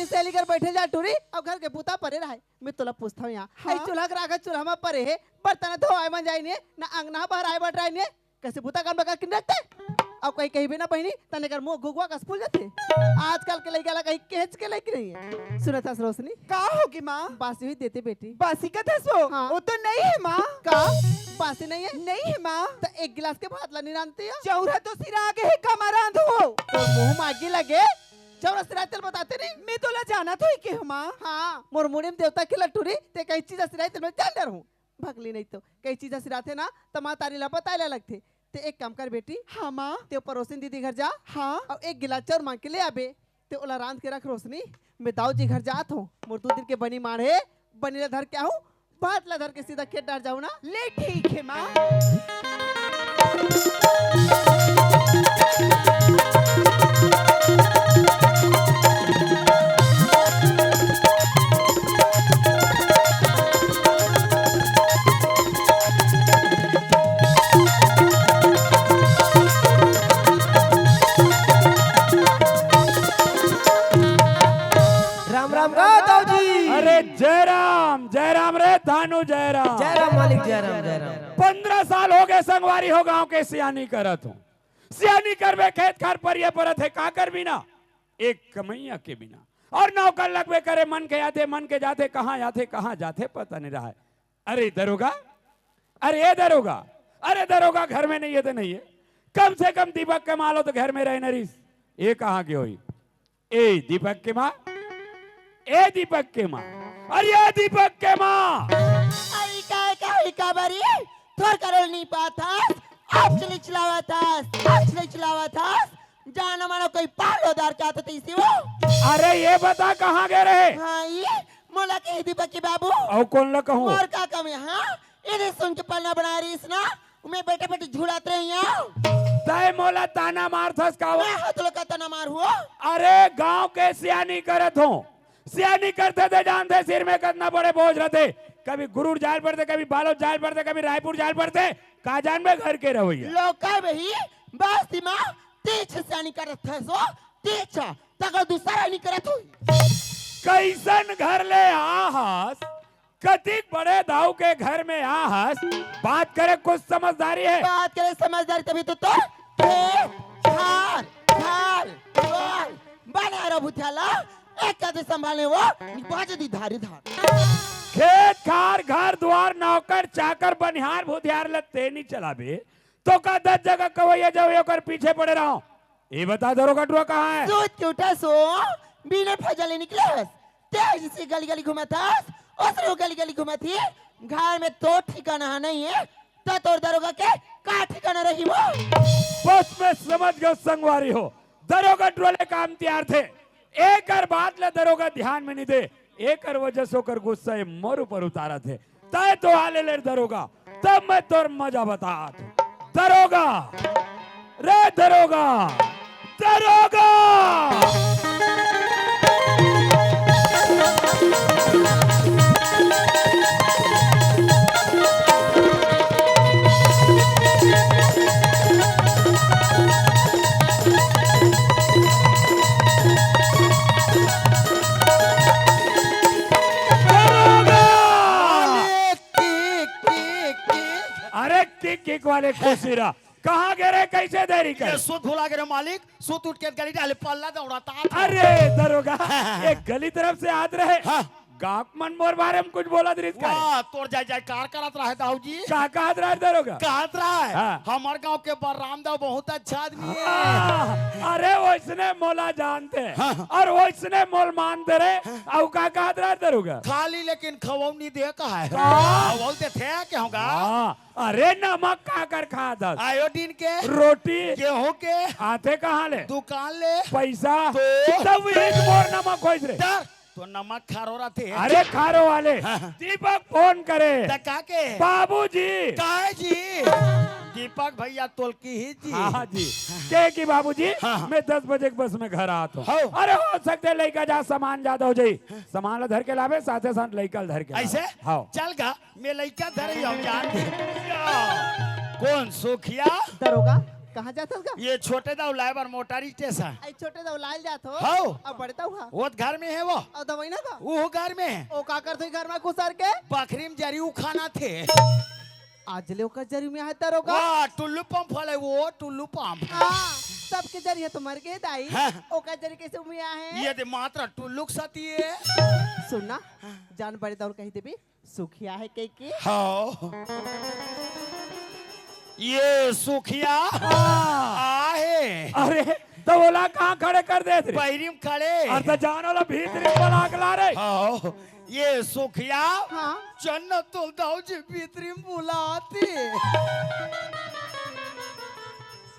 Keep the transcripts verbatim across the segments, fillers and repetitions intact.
सहेली कर बैठे जा टूरी, अउ घर के बूता परे रहय। मैं तोला पूछथंव यहाँ, हाँ? ए चूल्हा के राख चूल्हा म परे हे, बर्तन धोवाय म जाय नइ हे, ना अंगना बाहर आय बटराय नइ हे, कइसे बूता काम लगा किन रखथे? अउ कहीं कहिबे ना बहिनी, तने कर मुंह घुघुआ कस फूल जाथे। आजकल के लइका ला कहीं केहेच के लइक नइ हे। सुनत हस रोशनी? का होगे माँ? बासी हुई देते बेटी। बासी कथस वो? हाँ। वो तो नइ हे माँ। का? बासी नइ हे? नइ हे माँ। त एक गिलास के भात ला नइ रांधते हो? चौरा तो सिरा गे हे, कामा रांधहूं। तोर मुंह म आगी लगे, चौरा सिरा तेल बताते नहीं। मैं तोला जानत हों के हो माँ? हाँ, मोर मुड़ी म देवता के लटूरी, ते कहीं चीज सिराय तेल मैं जान डरहूं। भगली नहीं तो, कहीं चीज सिराथे ना, त महतारी ला बताय ला लगथे। ते एक काम कर बेटी, हाँ माँ। ते परोसिन दीदी घर जा, हाँ। अउ एक गिलास चाउर मांग के ले आबे, ते ओला रांध के रख रोशनी, मैं दाऊ जी घर जात हों, मोर दू दिन के बनी माढ़ हे, बनी ला धर के आहूं, भात ला धर के सीधा खेत डार जाहूं ना। ले ठीक हे माँ। राम राम गा दाऊ जी। अरे जय राम, जय राम रे धानु, जय राम। जय राम मालिक, जय राम, जय राम। पंद्रह साल होगे संगवारी हो, गांव के सियानी करत हों। सियानी करबे खेत खार परिये परत हे, का करबे ना, एक कमइया के बिना। अउ नौकर लगबे करे, मन के आथे, मन के जाथे, कहाँ आथे, कहाँ जाथे, पता नइ रहय। अरे दरोगा, अरे ए दरोगा, अरे दरोगा घर में नइ हे त नइ हे, कम से कम दीपक के माँ लो त घर में रहे न रिहिस। ए कहाँ गे होही? ए दीपक के माँ, ए दीपक के माँ, अरे ए दीपक के माँ। आई का, का, आई का बरी? थोर करोल नइ पाथस, अब चली चलावत हस, अब चली चलावत हस। जाना माना कोई पालो दार के आथे तइसे वो। अरे ए बता कहाँ गे रहे? हाँ, ए मोला कहि दीपक के बाबू। अउ कोन ला कहूं? मोर का कमी, हाँ? एदे सुन के पलना बनाय रिहिस ना, मैं बेटा बेटी झुलात रहे हंव। तंय मोला ताना मारथस का वो? मैं हा तोला का ताना मारहूं? अरे गांव के सियानी करत हों। सियानी करथे त जानथे सिर में कतना बड़े बोझ रथे। कभी गुरूर जाय ल परथे, कभी बालोद जाय ल परथे, कभी रायपुर जाय ल परथे। का जानबे घर के रवइया। लोका बही, बस दिमाग तीछ सियानी करत हस वो, तीछ, तको दूसरा नइ करत होही। कइसन घर ले आहस, कतिक बड़े दाऊ के घर में आहस, बात करे कुछ समझदारी हे। बात करे समझदारी तभी तो, तो खेत, खार, घर, दुवार, बनिहार भुतिया ला, एक कदे संभाले वो, निपा जदी धारी धार। खेत, खार, घर, दुवार, नौकर, चाकर, बनिहार, भुतियार ल ते नइ चलाबे, तो का दस जगह कवइया जवइया ओकर पीछे पड़े रहंव? ए बता दरोगा टुरा कहाँ हे? सूत के उठस वो, बिना फजले निकलस, तें जइसे गली गली घूमत हस, ओसने वो गली गली घूमत हे, घर में तोर ठिकाना नइ हे, त तोर दरोगा के का ठिकाना रही वो? बस मैं समझ गेंव संगवारी हो, दरोगा टुरा ले काम तियारथे। एकर बात ल दरोगा ध्यान में नइ दे, एकर वजह से ओकर गुस्सा ए मोर ऊपर उतारत हे। तंय तो आ ले ले दरोगा, तब मैं तोर मजा बतात हों। दरोगा, रे दरोगा, दरोगा। दरोगा! मालिक, किक, किक, किक। अरे किक, किक वाले खुशी रहा। कहाँ गे रहे, कइसे देरी करे? ये सूत भुला गे रहे मालिक, सूत उठ के गली डाले पल्ला दौड़ात हों। अरे दरोगा, एक गली तरफ से आत रहे। हाँ। गांव के मन मोर बारे में कुछ बोलत रिहिस का? वाह, तोर जय जयकार करत रहे दाऊ जी। का कहत रहे दरोगा? कहत रहे, हाँ। हमर गांव के बलराम दाऊ बहुत अच्छा आदमी हे। हाँ, अरे वइसने मोला जानथे, हाँ। अउ वइसने मोला मानथे रे। अउ का कहत रहे दरोगा? खाली लेकिन खवौनी दे कहे। हाँ। खवौन देथे के होगा? हाँ। अरे नमक काकर खात हस? आयोडीन के। रोटी। गेहूं के। आथे कहाँ ले? दुकान ले। पइसा। तो? तब इही मोर नमक होइस रे। डर, तो नमक खारो रथे। अरे खारो वाले। हाँ। दीपक फोन करे। त का के? बाबूजी। काहे जी? दीपक भइया तोला किहिस जी। हाँ, हाँ जी। कहे कि बाबूजी, हाँ, हाँ। मैं दस बजे के बस में घर आत हों। हाँ। अरे हो सकथे लइका जा सामान जादा हो जाही। सामान ला धर के लाबे, साथे साथ लइका ला धर के लाबे। अइसे? हाँ। चल गा। मैं लइका धरे हंव जान दे। कोन सुखिया? दरोगा। कहाँ जात हस गा? ये छोटे दाऊ लाए बर मोटर स्टेशन। आई छोटे दाऊ लाल जात हो? हौ। अब बड़े दाऊ हा? वो घर में है वो। अब दवाई ना बा? वो घर में है। ओ का करत होही घर में घुसर के? बखरी में जरी उखाना थे। आज ले ओकर जरी में आहे दरोगा? वाह, टुल्लू पंप वाले वो, टुल्लू पंप। हाँ, सबके जरी है तो मर गए दाई। हाँ। ओकर जरी कैसे उमिया है? ये दे मात्रा टुल्लू के साथी है। सुन ना, हाँ। जान बड़े दाऊ कही देबी, सुखिया है के के? हाँ। ये सुखिया हाँ। आहे। अरे, तो ओला कहाँ खड़े कर देत रे? बहिरी में खड़े। अरे, तो जान ओला भीतरी में बला के ला रे। हाँ। ये सुखिया हाँ। चन्न तो दाऊ जी भीतरी में बुलाती।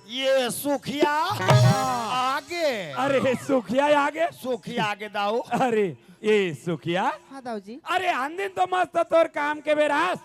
ये सुखिया हाँ। आगे। अरे, सुखिया आगे? सुखिया आगे दाऊ। अरे, ए सुखिया। हाँ, दाऊ जी। अरे, आन दिन तो मस्त तोर काम के बेरा हस।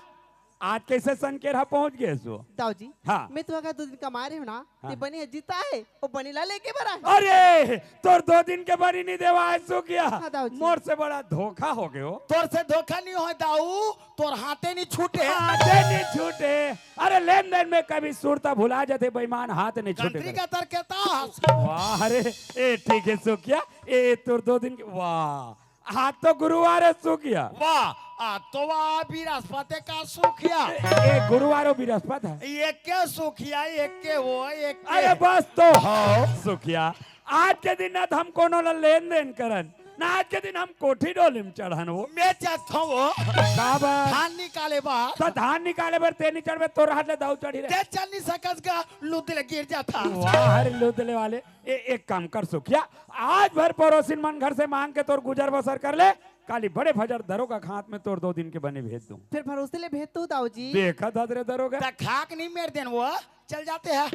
आज कैसे सनकेरहा पहुंच गे सो? दाऊ जी, हाँ। मैं तो अगर दो दिन कमा रहे हो ना, हाँ। ते बनी है जीता है, वो बनी ला लेके बरा है। अरे, तोर दो दिन के बनी नहीं देवा है सुखिया। हाँ, दाऊ जी। मोर से बड़ा धोखा हो गयो। तोर से धोखा नहीं हो दाऊ, तोर हाथे नहीं छूटे। हाथे नहीं छूटे। अरे, लेन देन में कभी सुरता भुला जाते बेईमान, हाथ नहीं छूटे। कंत्री का तर कहता। वाह, अरे, ए, ठीक है सुखिया, ए, तोर दो दिन के, वाह। आज तो गुरुवार है सुखिया। वाह, आज तो वाह बृहस्पति का सुखिया। ए, गुरुवार हो बृहस्पति है। एक के सुखिया, एक के वो, एक के अरे बस तो। हाँ। सुखिया, आज के दिन ना तो हम कोनो ला लेन देन करन, ना आज के दिन हम कोठी डोली में चढ़न वो। मैं चाहता हूँ वो। का बा? धान निकाले बार। तो धान निकाले बर ते नहीं चढ़बे, तोर हाथ ले दाऊ चढ़ी रे। ते चल नहीं सकस गा, लुद ले गिर जाता। वाह, अरे लुद ले वाले। ए, एक काम कर सुखिया, आज भर पड़ोसिन मन घर से मांग के तोर गुजर बसर कर ले, काली बड़े फजर दरोगा के हाथ में तोर दो दिन के बनी भेज दूं। फिर भरोसे ले भेज तू दाऊ जी। देखा था रे दरोगा। त खाक नहीं मेर देन वो, चल जाते हैं।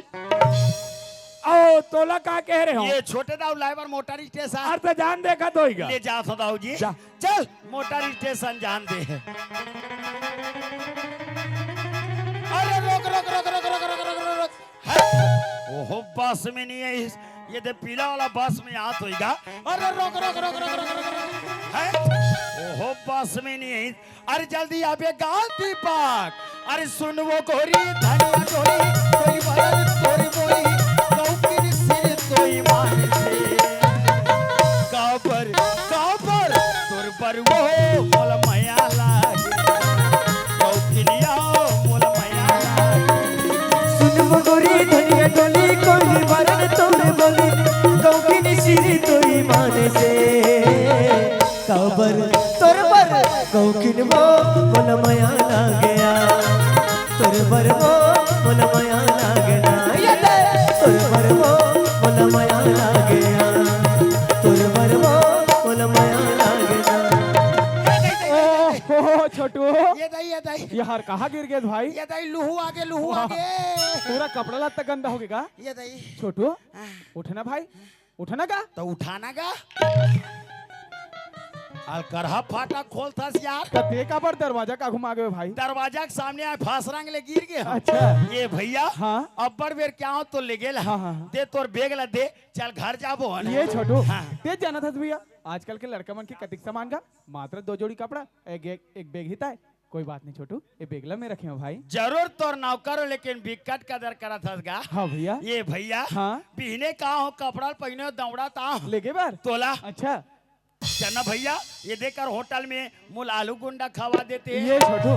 ओ, तोला का कह रहे हो? ये छोटे दाऊ लाए बर मोटर स्टेशन। अरे तो जान देखा तो होइगा। ले जा सो दाऊ जी। जा। चल, मोटर स्टेशन जान दे। अरे रोक, रोक, रोक। है? ओहो, बस में नहीं है इस, ये दे पीला वाला बस में आत होइगा। अरे रोक, रोक, रोक। है? ओहो, बस में नहीं है इस। अरे जल्दी आबे गा दीपक। अरे सुन वो गोरी धनिया डोली, कोई बरन तोरी बोली, कौकिन सिर तोई मान से। काबर, काबर, तोर बर वो मोला मया लागे। कौकिनिया मोला मया लागे। सुन वो गोरी धनिया डोली, कोई बरन तोर बोली, कौकिन सिर तोई मान से। काबर तोर बर कौकिन वो मोला मया लागे। तोर बर वो मोला मया लागे। ये दे। तोर बर वो मोला मया लागे। तोर बर वो मोला मया लागे। ओ, हो, हो, छोटू। ये दाई, ये दाई। ये हर कहाँ गिर गए भाई? ये दाई लुहू आगे, लुहू वाह। आगे। पूरा कपड़ा लत्ता गंदा हो गया। ये दाई। छोटू, हाँ। उठना भाई। उठना का? तो उठाना का? अलकरहा फाटा खोलथस यार। तो ते काबर दरवाजा का घुमा गए भाई? दरवाजा के सामने आए फांस रंग ले गिर गए हम। अच्छा। ये भैया, हाँ। अब्बड़ बेर क्या हो तो ले गेला। हाँ, हाँ, हाँ। दे तोर बैग ला दे, चल घर जाबो, है ना? ये छोटू, हाँ। ते जाना था भैया, आजकल के लड़का मन के कतिक सामान का मात्र दो जोड़ी कपड़ा, एक, एक, एक बैग ही ताय। कोई बात नहीं छोटू, ये बैग ला मैं रखे हूँ भाई। जरूर तोर नौकर हो, लेकिन बिकट कदर करत हस गा। हाँ भैया। ये भैया, हाँ। बिहने का हो कपड़ा पहिने दौड़ा ता। लेगे बर? तोला। अच्छा। चन्ना भैया, ये देकर होटल में मोला आलू गुंडा खवा देते। ये छोटू,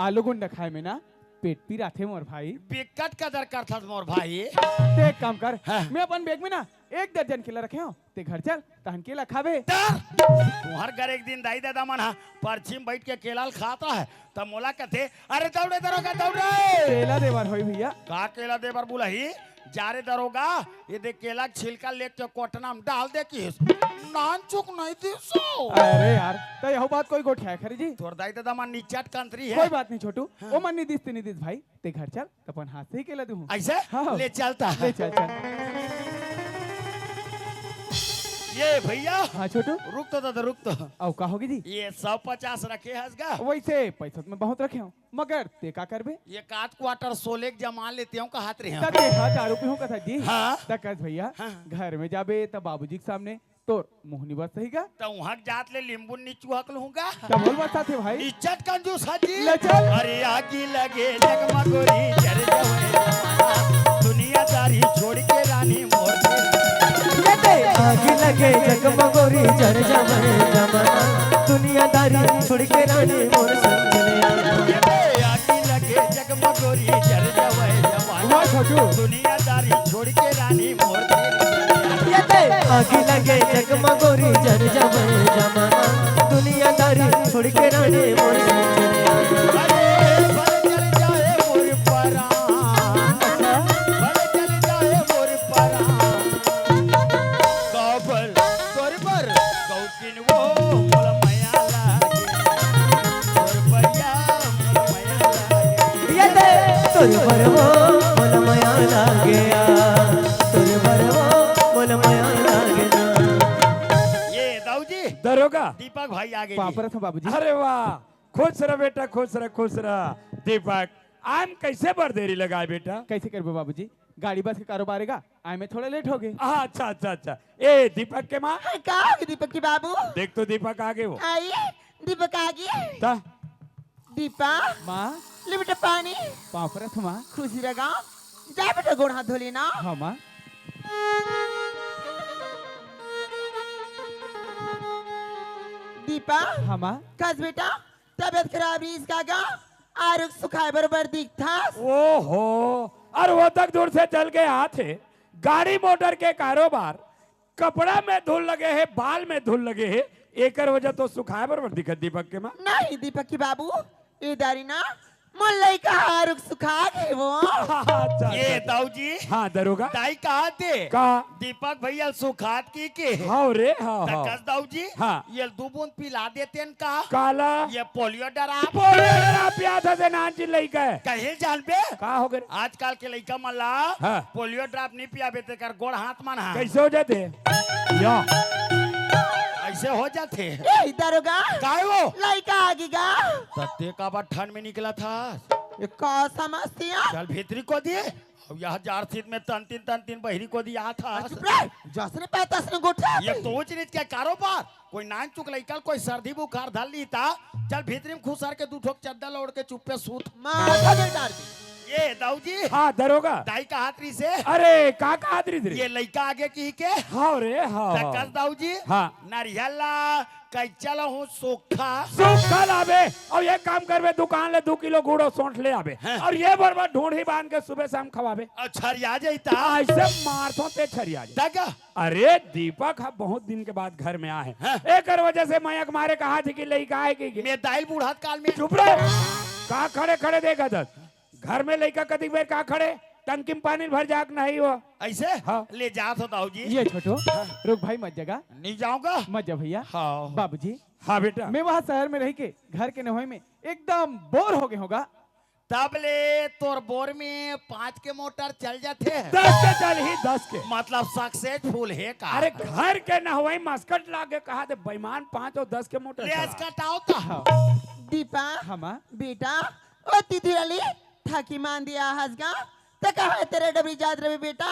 आलू गुंडा खाए में ना पेट पीराथे मोर भाई। बिकट कदर करथस मोर भाई। ते एक काम कर, हाँ। मैं अपन बैग में ना एक दर्जन केला रखे हूँ, ते घर चल, तहन केला खाबे। तर! तुहर घर एक दिन दाई ददा मन हा परछी म बइठ के केला ल खात रहय, त मोला कथे, "अरे दौड़े दरोगा, दौड़ रे।" केला देबर होई भैया। का केला देबर बुलाही? जा रे दरोगा, ये दे केला के छिलका लेके कोटना म डाल दे किहिस। नानचुक नहीं दिसो। अरे यार, त यहू बात कोई गोठिया खरी जी? तोर दाई ददा मन निचट कंतरी हे। कोई बात नहीं छोटू, हाँ। ओ मन नहीं दिस ते नहीं दिस भाई। ते घर चल, त अपन हाथ से ही केला दूँ। ऐसे? हाँ। ले चलता। ले चल, चल। ये भैया। हाँ, छोटू। रुक तो दादा, रुक तो। अउ का होगे जी? ये सौ पचास रखे हस गा? वैसे पैसा तो मैं बहुत रखे हूँ, मगर ते का करबे? ये काट क्वार्टर सोले के जमा लेते हूँ, कहत रहे हूँ। त ते हा दारू पीहूँ कथा जी। हाँ। त कस भैया, हाँ। घर में जाबे त बाबूजी के सामने तोर मुँह नी बरसही गा? त उहाँ के जात ले लींबू नी चुहक लूँ गा? त बोल बरसाथे भाई। इज्जत कंजूस हा जी। ले चल। अरे आगी लगे जगमगोरी जर जवे जमाना, दुनियादारी आगी लगे जगमगोरी जर जावै जमाना, दुनियादारी छोड़ के रानी मोर संग चले आ। ये आगी लगे जगमगोरी जर जावै जमाना, वाह छोटू। दुनियादारी छोड़ के रानी मोर संग चले आ। ये दे। आगी लगे जगमगोरी जर जावै जमाना, दुनियादारी छोड़ के रानी मोर संग चले आ। अरे भले चल जाए मोर परान, भले चल जाए मोर परान। गाँव पर तोर बर गौकिन वो मोला मया लागे। तोर बरिया मोला मया लागे। ये दे। तोर बर वो मोला मया लागे आ। तोर बर वो मोला मया लागे ना। ये दाऊ जी, दरोगा। दीपक भाई आ गए जी। पाँव परत हँव बाबूजी। अरे वाह, खुश रह बेटा, खुश रह, खुश रह। दीपक, आय म कइसे बर देरी लगाय बेटा? कइसे करबो बाबूजी, गाड़ी बस के कारोबार हे गा, आय म थोड़ा लेट हो गे। हाँ, अच्छा, अच्छा, अच्छा। ए दीपक के माँ। हाँ, का हो गे दीपक के बाबू? देख तो दीपक आ गे वो। आई, दीपक आ गे। ता? दीपक। माँ। ले बेटा पानी। पाँव परत हँव माँ। खुशी रह गा। जा बेटा गोड़ हाथ धो लेना। हाँ माँ। दीपक। हाँ माँ। कस बेटा, तबियत खराब रहिस का गा? आरुग सुखाय बरोबर दिखथस। ओहो, अरे वो तक दूर से चल के आथे, गाड़ी मोटर के कारोबार, कपड़ा में धूल लगे हे, बाल में धूल लगे हे, एकर वजह तो सुखाय बरोबर दिखत दीपक के माँ। नहीं दीपक के बाबू, ए दारी ना, मोर लइका आरुग सुखा गे वो। अच्छा, अच्छा, ये अच्छा। दाऊ जी। हाँ, दरोगा। दाई कहा थे? का? दीपक भैया सुखात की के? हाँ रे, हाँ, त हाँ। कस दाऊ जी? हाँ। ये दू बूंद पिला देतेन का? काला? ये पोलियो ड्राप। पोलियो ड्राप पियाथस ए नानचिन लइका हे। कहे जानबे? का हो गे? आजकल के लइका मन ला हाँ। पोलियो ड्राप नहीं पियाबे तेकर गोड़ हाथ मन हा। कइसे हो जाथे? या। अइसे हो जाथे। ए दरोगा। काय वो? लइका आ गे गा। त तें काबर ठंड में निकलथस? ये का समस्या? चल भीतरी कोती। अब यहाँ जाड़ शीत में तनतिन तनतिन बहिरी कोती आथस। चुप रह, जसने पाय तसने गोठियाथे। ये तो ऊंच नीच के कारोबार। कोई नानचुक लइका ल कोई सर्दी बुखार धर लिही त, चल भीतरी म खुसर के दू ठोक चद्दर ल ओढ़ के चुप्पे सूत। माथा में डार दे। ये दाऊ जी। हाँ, दरोगा। दाई कहात रहिस हे। अरे, का कहात रहिस रे? ये लइका आ गे किही के। हाँ रे, हाँ, त हाँ। कस दाऊ जी। हाँ। नरियर ला कइचा लाहूं सूखा। सूखा लाबे, अउ एक काम करबे, दुकान ले दू किलो गुड़ अउ सौंठ ले आबे, हाँ। अउ ये बरोबर ढूंढी बांध के सुबह शाम खवाबे। अउ छरिया जाही त? अइसे मारथों ते छरिया जाही। त का? अरे दीपक ह बहुत दिन के बाद घर में आए हे। हाँ। एकर वजह से मया के मारे कहाथे कि लइका आय कि, कि। मैं दाई ल बुढ़त काल में। चुप रह। का खड़े खड़े देखत हस? घर में लइका कतिक बेर का खड़े, टंकी में पानी भर जाके नहीं हो। अइसे? हाँ। ले जात हों दाऊ जी। ये छोटू, हाँ। रुक भाई, मत जा गा। नहीं जाऊंगा। मत जा भैया। हाँ। बाबूजी। हाँ बेटा। मैं वहाँ शहर में रहिके घर के नहवई में एकदम बोर हो गे हँव गा। तब ले तोर बोर में पाँच के मोटर चल जाथे। दस के चलही, दस के। मतलब successful हे का? अरे घर के नहवई मस्कट लागे कहाथे बेईमान, पाँच अउ दस के मोटर ले चला। अस्कटाओ त। हाँ। दीपा, हाँ माँ। बेटा, ओ तिथिराली, थकी मान दिया हस गा, त कहाँ तेरे डबरी जात रहे बेटा?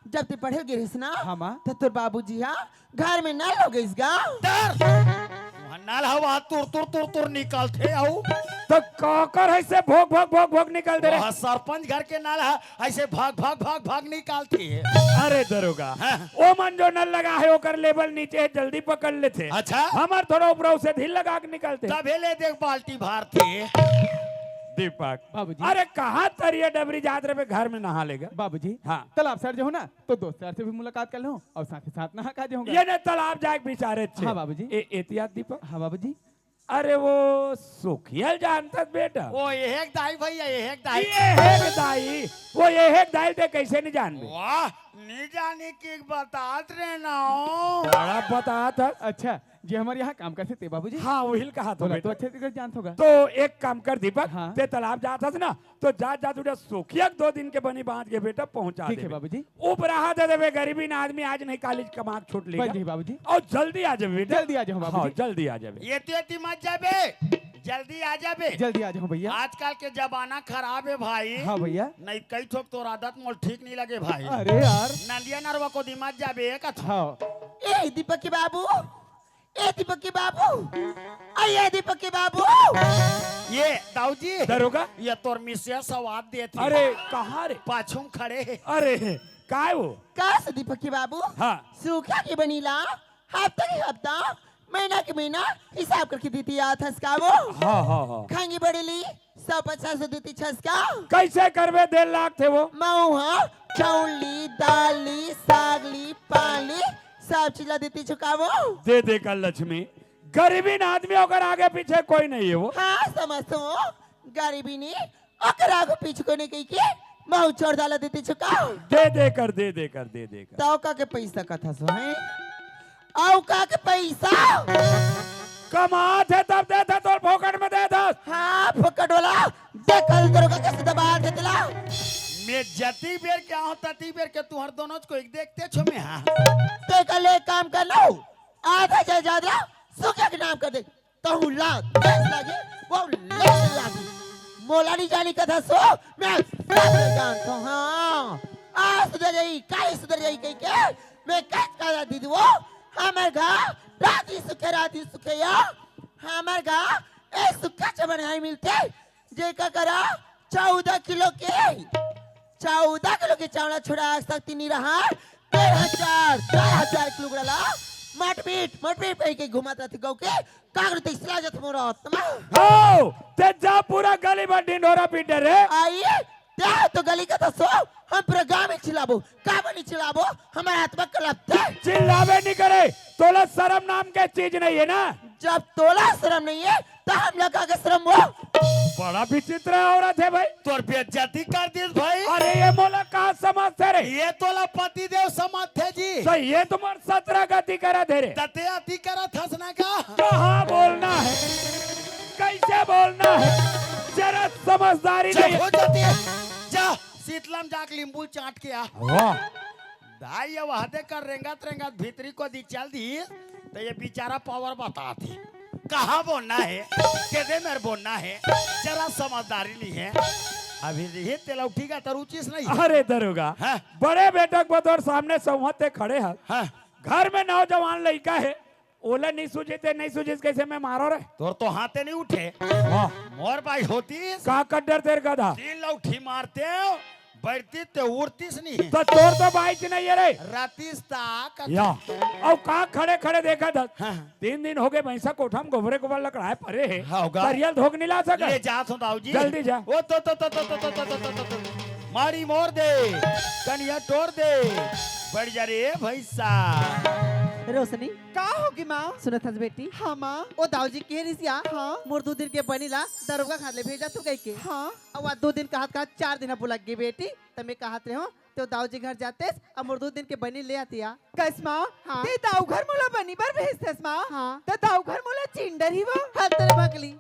जब ते पढ़े गे रहिस ना, हाँ माँ। त तोर बाबूजी हा घर में नल हो गइस गा। तर! वहाँ नल हवा तुर तुर तुर तुर निकलथे अउ। त काकर हे से भोग भोग भोग भोग निकलथे रे? वहाँ सरपंच घर के नल ह, अइसे भग भग भग भग निकलथे। अरे दरोगा, हाँ। ओ मन जो नल लगा हे ओकर level नीचे हे, जल्दी पकड़ लेथे। अच्छा। हमर थोड़ा ऊपरा से ढील लगा के निकलथे। तभे ले देख बाल्टी भारथे। दीपक। बाबूजी। अरे कहाँ तरिया डबरी जात रहे घर में नहा लेगा? बाबूजी। हाँ। तालाब सर जो हो ना, तो दोस्त यार से भी मुलाकात कर लूं अउ साथ ही साथ नहा के आ जाऊंगा। ये ने तालाब जाए के बिचारे छे। हाँ बाबूजी। ए, एतियात दीपक। हाँ बाबूजी। अरे वो सुखिया ल जानथस बेटा? वो एहे के दाई भैया, एहे के दाई। एहे के दाई, वो एहे के दाई ल ते कइसे नहीं जानबे? वाह, नहीं जाने की बतात रहे ना हो। बड़ा बतात हस। अच्छा, जे हमर यहाँ काम करथे ते बाबूजी? हाँ, उही ल कहाथों बेटा। तो अच्छे से जानथों गा। तो एक काम कर दीपक, हाँ। ते तालाब जात हस ना, तो जात जात उठा सुखिया के दो दिन के बनी बांध के बेटा पहुंचा देबे। ठीक हे बाबूजी। उपराहा दे देबे, गरीबीन आदमी आज नहीं काली कमा के छूट लेगा। बन जाही बाबूजी। अउ जल्दी आ जाबे बेटा। जल्दी आ जाहूं बाबूजी। हाँ, जल्दी आ जाबे। एती एती मत जाबे, जल्दी आ जाबे। जल्दी आ जाहूं भैया। आजकल के जमाना खराब हे भाई। हाँ भैया। नहीं कई ठोक तोर आदत मोल ठीक नहीं लगे भाई। अरे यार। नंदिया नरवा कोती मत जाबे कथों। हाँ। ए दीपक के बाबू, ए दीपक के बाबू, अ ए दीपक के बाबू। ये दाऊ जी। दरोगा। ये तोर मिसिया सवाद देथे। अरे कहाँ रे? पाछू म खड़े हे। अरे काय वो? का से दीपक के बाबू? हाँ। सुखिया के बनी ला हफ्ता के हफ्ता, महीना के महीना हिसाब करके देती आत हस का वो? हाँ, हाँ, हाँ। खंगी बड़ेली सौ पचास सौ देती छस का? कैसे करबे? डेढ़ लाख थे वो। मऊ हाँ, चाउर ली, दाल ली, साग ली, पान ली, सब चीज ला देती छु का वो? दे दे कर लक्ष्मी, गरीबीन आदमी ओकर आगे पीछे कोई नहीं है वो। हाँ, समझतो, गरीबीन ओकर आगे पीछे कोई नहीं कही के मऊ छोड़ डाला देती छु का? दे दे कर, दे दे कर, दे दे कर। तो का के पैसा कथा सो है? अउ का के पैसा? कमात हे तब देत हे, तोर फोकट में देत हस। हाँ, फोकट वाला, देख कल दरोगा कैसे दबा देत ला। मैं जती बेर के आहों, तती बेर के तुहर दोनों को एक देखते छो मैं, हाँ। तो कल एक काम कर लो, आधा जायदाद ला सुखिया के नाम कर दे। तहूँ ला, दस लागे, वो ले लागे। मोला नहीं जानी कथा सो, मैं सब जानता हूँ, हाँ। आज सुधर जाई, काई सुधर जाई कही के, मैं कच का दीदी वो, हमर घर राजी सुखे, राजी सुखे या, हमर घर ए सुखे च बनाई मिलते, जेका करा चौदह किलो के, चौदह किलो के चावला छोड़ा सकती नहीं रहा, डेढ़ हजार, चार हजार किलो गुड़ा ला, मटपीट, मटपीट कही के घुमात रहती गौ के, कागड़ ते इसला जत मोरा आत्मा। हो, ते जा पूरा गली में ढिंढोरा पीट रे। आई, ते तो गली का तो सो, हम पूरा गांव में चिल्लाबो, का बनी चिल्लाबो, हमारे हाथ में कलप थे। चिल्लावे नहीं करे, तोला शर्म नाम के चीज नहीं है ना। जब तोला शर्म नहीं है, तो हम लोग का शर्म हो? बड़ा विचित्र औरत है भाई। तोर बेइज्जती कर दिस भाई। अरे ये मोला का समझ थे रे? ये तोला पति देव समझ थे जी। तो ये तुम्हार सत्रह गति करा दे रे। तते अति करत हस ना का? कहाँ बोलना है, कैसे बोलना है, जरा समझदारी चुप नहीं। हो जाती है। जा, शीतलम जाके लींबू चाट के आ। वाह। दाई, ये वहदे कर रेंगत रेंगत भीतरी को दी चल दी, तो ये बेचारा पावर बतात हे। कहाँ बोलना है, केदे मेर बोलना है, जरा समझदारी नहीं है। अभी रही तेला उठी का तरुचिस नहीं। अरे दरोगा, हाँ। बड़े बेटक बतौर सामने संवत ते खड़े हस। हाँ। घर में नौजवान लइका हे, ओला नहीं सूझे ते नहीं सूझे, कैसे मैं मारो रे? तोर तो हाथे नहीं उठे। वाह। मोर बाई होतीस। का कड्डर तेर गधा। तीन लौठी मारते, बैठती ते उड़तीस नहीं। तो तोर तो बाई च नहीं है रे। रातीस ताक। या। अउ का खड़े खड़े देखत हस। हाँ। तीन दिन हो गए, भैंसा कोठा में गोबरे गोबर लकड़ाए परे हे। हाँ, होगा। तरियल धोक नहीं ला सकत। ले जात हो दाऊ जी। जल्दी जा। ओ तो, तो, तो। मारी मोर दे, कनिया टोर दे, बढ़ जा रे भैंसा। रोशनी। का होगी माँ? सुनत हस बेटी? हाँ माँ। ओ दाऊ जी के रिसिया, हाँ। मोर दू दिन के बनी ला दरोगा खाद ले भेजा तू कह के। हाँ। अउ आज दू दिन कहत कहत चार दिन अब लग गई बेटी, त मैं कहत रहे हो, तो दाऊ जी घर जातेस, अब मोर दू दिन के बनी ले आतिया। कस माँ? हाँ। ते दाऊ घर मोला बनी बर भेजतेस माँ? हाँ। त दाऊ घर मोला चिंडर ही वो। हाँ, तेरे बकली।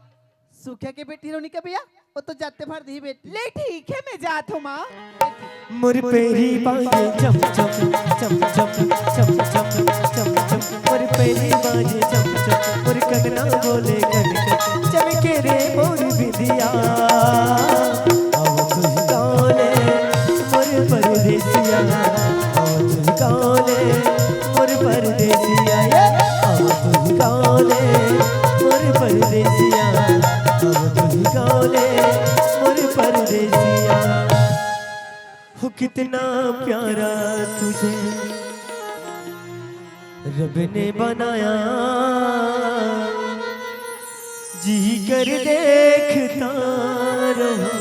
सुखिया के बेटी रोनी के भैया, वो तो जाते भर दी बेटी। ले ठीक है, मैं जात हूँ माँ। मोर पैरी बाजे चम चम, चम चम, चम चम, चम चम। मोर पैरी बाजे चम चम, मोर कंगना बोले कन कन। चमके रे मोर बिंदिया, आओ तुझ गाँव ले मोर परदेसिया, आओ तुझ गाँव ले मोर परदेसिया, ये आओ तुझ गाँव ले मोर परदेसिया, आओ तुझ गाँव ले मोर परदेसिया। हो कितना प्यारा तुझे रब ने बनाया, जी कर देखता रहूं।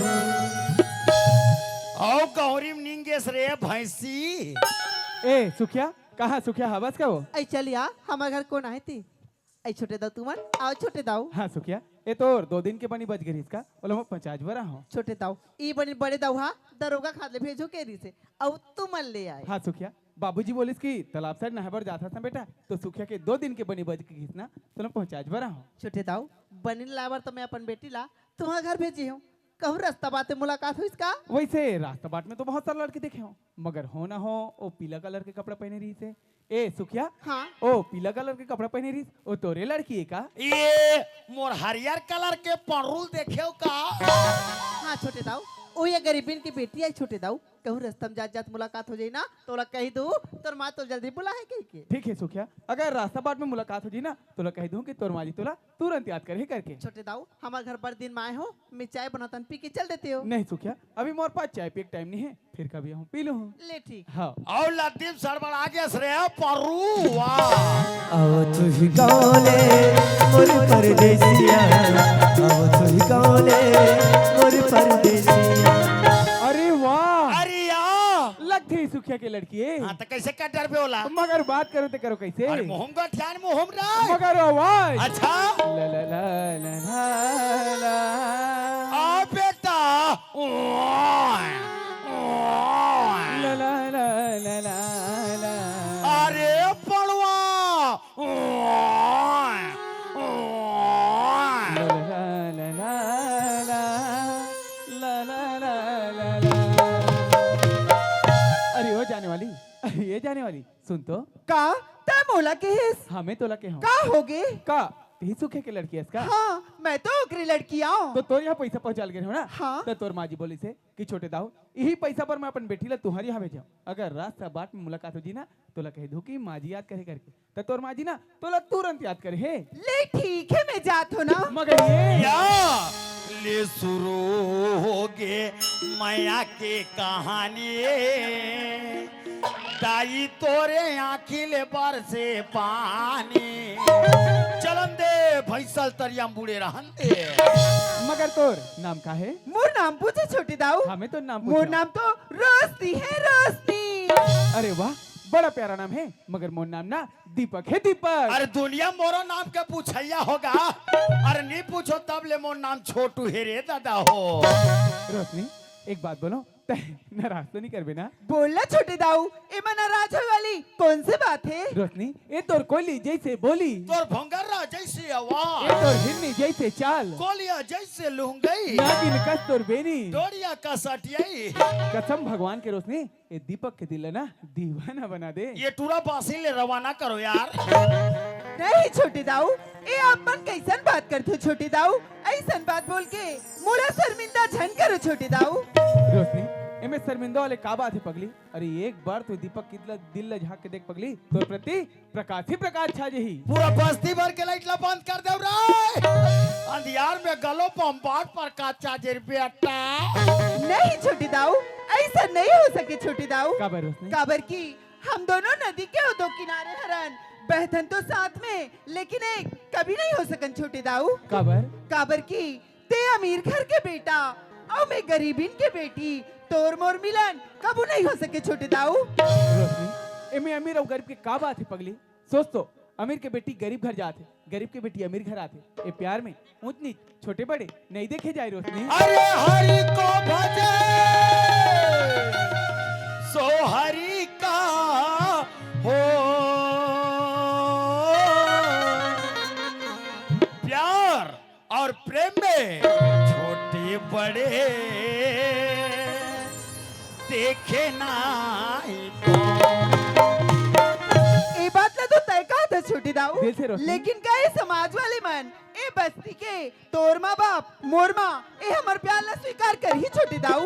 आओ गौरी में निंगेस रे भैंसी। ए सुखिया, कहाँ सुखिया हवस का वो? ऐ चलिया, हमारे घर कौन आए थी? ऐ छोटे दाऊ तुमन, आओ छोटे दाऊ। हाँ सुखिया, ए तोर दो दिन के बनी बच गई इसका, ओला मैं पहुँचाज बर आहों। छोटे दाऊ, ई बनी बड़े दाऊ हा दरोगा खाद ले भेजो के रिसे, अउ तुमन ले आए। हाँ सुखिया, बाबूजी बोलिस कि तालाब साइड नहाए बर जात हस ना बेटा, तो सुखिया के दो दिन के बनी बच गई ना, तो मैं पहुँचाज बर आहों। छोटे दाऊ, बनी लाए बर तो मैं अपन बेटी ला तुम्हार घर भेजी हूँ, कहूँ रास्ता बाटे मुलाकात होइस का? वैसे रास्ता बाट में तो बहुत सारे लड़के देखे हों, मगर हो ना हो, ओ पीला कलर के कपड़ा पहने रहिसे। ए सुखिया, हाँ। ओ पीला कलर के कपड़ा पहने रहिस, ओ तोरे लड़की है का? ये मोर हरियर कलर के परुल देखेव का? हाँ छोटे दाऊ, ओ ये गरीबिन की बेटी आई छोटे दाऊ। कहूँ रस्ता में जात जात मुलाकात हो जाई ना, तोला कही दू, तोर माँ तो जल्दी बुला है कही के। ठीक है सुखिया, अगर रास्ता बाट में मुलाकात हो जाई ना, तोला कही दू कि तोर माँ जी तोला तुरंत याद करे करके। छोटे दाऊ, हमर घर बड़ दिन में आए हो, मैं चाय बनातन, पी के चल देते हो। नहीं सुखिया, अभी मोर पास चाय पिए के टाइम नहीं है, फिर कभी हम पी लूँ। ले ठीक। हाँ। अउ लतीफ सड़बड़ा गेस रे परुआ। अउ तुही गाँव ले मोर परदेसिया, अउ तुही गाँव ले मोर परदेसिया। अरे वाह। अरे या। लगथे सुखिया के लड़की है। हाँ, तो कैसे कर डरबे ओला? मगर बात करो तो करो कैसे? अरे मुँह म गठियान मुँह म रे। मगर आवाज। अच्छा। ला ला ला ला ला ला। आ बेटा। ला ला ला ला ला ला। अरे पड़वा। ला ला ला ला ला। ला ला ला ला ला। अरे ओ जाने वाली, अरे ये जाने वाली, सुन तो। का? तै मोला केहेस? हाँ, मैं तोला केहेंव। का होगे? का? तही सुखिया के लड़की हस का? हाँ, मैं तो ओकरे लड़की आंव। तो तोर यहाँ पैसा पहुँचा ल गे रहेंव ना? हाँ। त तोर माँ जी बोलिस हे कि छोटे दाऊ, इही पैसा पर मैं अपन बेटी ला तुम्हारी यहाँ भेजेंव। अगर रास्ता बाट में मुलाकात हो जी ना, तोला कह दू कि माँ जी याद करे करके। त तोर माँ जी ना तोला तुरंत याद करे हे। ले ठीक है, मैं जात हूँ ना। मगर ये या ले शुरू होगे मया के कहानी। दाई तोरे आँखी ले बरसे पानी। चलन दे भैंसल तरिया म बूड़े रहन दे। मगर तोर नाम का हे? मोर नाम पूछे छोटे दाऊ। हाँ, मैं तो नाम मोर पूछा। नाम तो रोशनी है, रोशनी। अरे वाह, बड़ा प्यारा नाम है, मगर मोर नाम ना दीपक है, दीपक। अरे दुनिया मोरो नाम के पूछैया होगा। अरे नी पूछो तब ले मोर नाम छोटू हे रे दादा हो। रोशनी, एक बात बोलो, तै नाराज तो नहीं करबे ना? बोल ना छोटे दाऊ, एमा नाराज होए वाली कौन सी बात है? रोशनी, ए तोर कोयली जैसे बोली, तोर भंगरा जैसे आवाज, ए तोर हिरनी जैसे चाल, कोलिया जैसे लुंगई, नागिन कस तोर बेनी, डोरिया कस अटियाई। कसम भगवान के रोशनी, ए दीपक के दिल ला ना दीवाना बना दे। ये टूरा बासी ले रवाना करो यार। नहीं छोटे दाऊ, ए आप मन कैसन बात करथो छोटे दाऊ? ऐसन बात बोल के मोला शर्मिंदा झन करो छोटे दाऊ। रोशनी, एमे शर्मिंदा वाले का बात है पगली? अरे एक बार तो दीपक के दिल ला, दिल ला झांक के देख पगली, तोर प्रति प्रकाश ही प्रकाश छा जही। पूरा बस्ती भर के लाइट ला बंद कर देव रे। अंधियार में गलो बम्बाट प्रकाश छा जे रे बेटा। नहीं छोटे दाऊ, ऐसा नहीं हो सके छोटे दाऊ। काबर रोशनी? काबर की हम दोनों नदी के ओ दो किनारे हरन, बहथन तो साथ में, लेकिन एक कभी नहीं हो सकन छोटे दाऊ। काबर? काबर की ते अमीर घर के बेटा अउ मैं गरीबिन के बेटी, तोर मोर मिलन कबू नहीं हो सके छोटे दाऊ। रोशनी, एमे अमीर अउ गरीब के का बात है पगली? सोच तो, अमीर के बेटी गरीब घर जात हे, गरीब के बेटी अमीर घर आत हे। ए प्यार में ऊंच नीच, छोटे बड़े नहीं देखे जाए रोशनी। अरे हरि को भजे सो हरि का हो प्यार और प्रेम में छोटे बड़े देखे नाही तो। ए बात ला तो तय कहा था छोटे दाऊ, दिल से रोशनी। लेकिन का ए समाज वाले मन, ए बस्ती के तोर माँ बाप, मोर माँ, ए हमर प्यार ला स्वीकार करही छोटे दाऊ?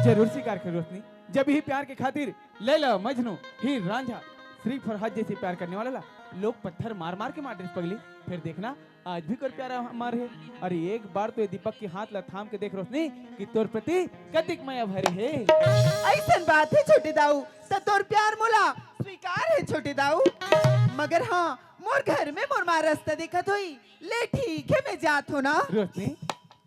जरूर स्वीकार कर रोशनी। जब यही प्यार के खातिर लैला, मजनू, हीर, रांझा, श्री फरहाद जैसे प्यार करने वाला ला लोग पत्थर मार मार के मार देस पगली, फिर देखना आज भी कर प्यारा हमार हे। अरे एक बार तो ये दीपक के हाथ ला थाम के देख रोशनी कि तोर प्रति कतिक मया भरे हे। ऐसन बात है छोटे दाऊ, त तोर प्यार मोला स्वीकार है छोटे दाऊ। मगर हाँ, मोर घर में मोर माँ रास्ता देखत होई। ले ठीक है, मैं जात हूँ ना। रोशनी,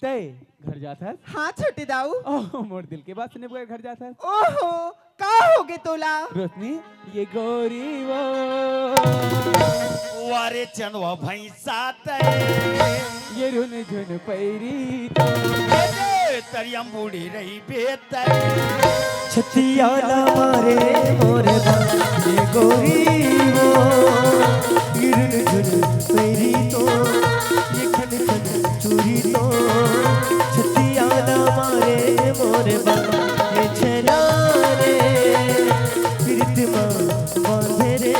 तय घर जात हस? हाँ छोटे दाऊ। ओह, मोर दिल के बात सुने बगैर घर जात हस? ओहो, का होगे तोला? रोशनी, ये गोरी वो। वारे चंदवा भैंसा तय। ये रुन झुन पैरी तो। ये दे तरियम बूढ़ी रही बेतय। छतिया ला मारे मोर बा, ये गोरी वो। ये रुन झुन पैरी तो, ये खन खन चूरी तो। छतिया ला मारे मोर बा, ये छेला रे। प्रीत मा बांधे रे,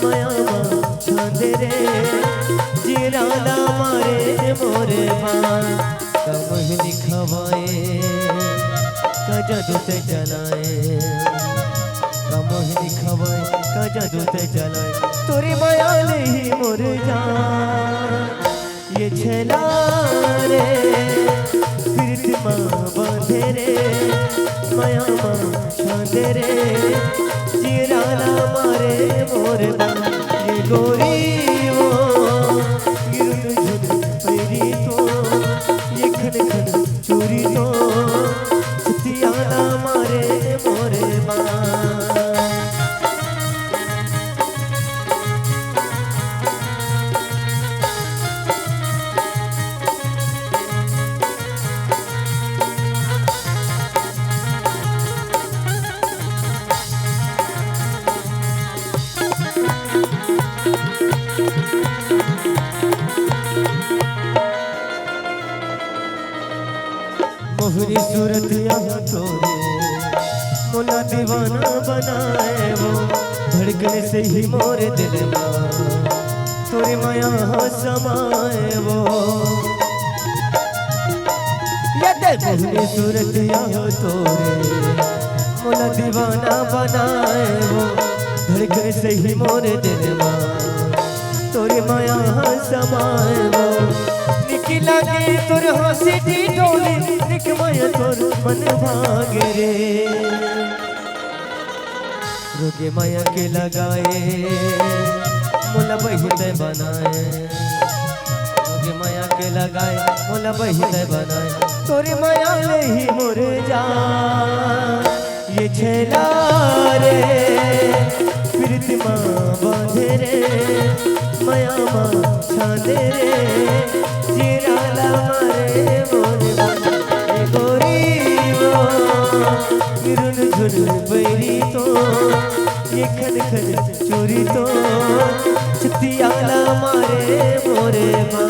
माया मा छांदे रे, जीरा ला मारे मोरे बान, कमहनी खवाए, कज जादू ते चलाए, का मोहिनी खवाए, का जादू ते चलाए, तोरे माया ले ही मोर जान। ये छेला रे, प्रीत मा बांधे रे, माया मा छांदे रे, जियरा ला मारे मोर बा। ये गोरी वो, ये रुन झुन पैरी तो, ये खन खन चूरी तो, छतिया ला मारे मोर बा। मोहरी सूरत यहाँ तोरे, मोला दीवाना बनाए वो, धड़कन से ही मोर दिल मा, तोरे माया हा समाए वो। ये दे मोहरी सूरत यहाँ तोरे, मोला दीवाना बनाए वो, धड़कन से ही मोर दिल मा, तोरे माया हा समाए वो। निक लागे तोर हंसी ठिठोली, निक माया तोर मन भागे रे। रोगे माया के लगाए, मोला बहिते बनाए। रोगे माया के लगाए, मोला बहिते बनाए। तोरे माया ले ही मोर जान। ये छेला रे, प्रीत मा बांधे रे, माया मा छांदे रे, जियरा ला मारे मोर बा। ये गोरी वो, ये रुन झुन पैरी तो, ये खन खन चूरी तो, छतिया ला मारे मोर बा।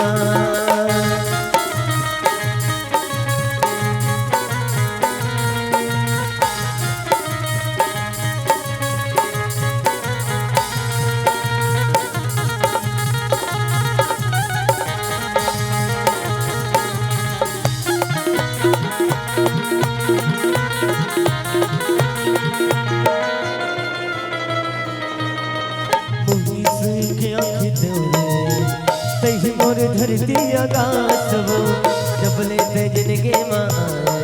मोहिनी सुन के आँखी तोरे, तही मोर धरती आकाश वो, जब ले ते जिनगी मा आए,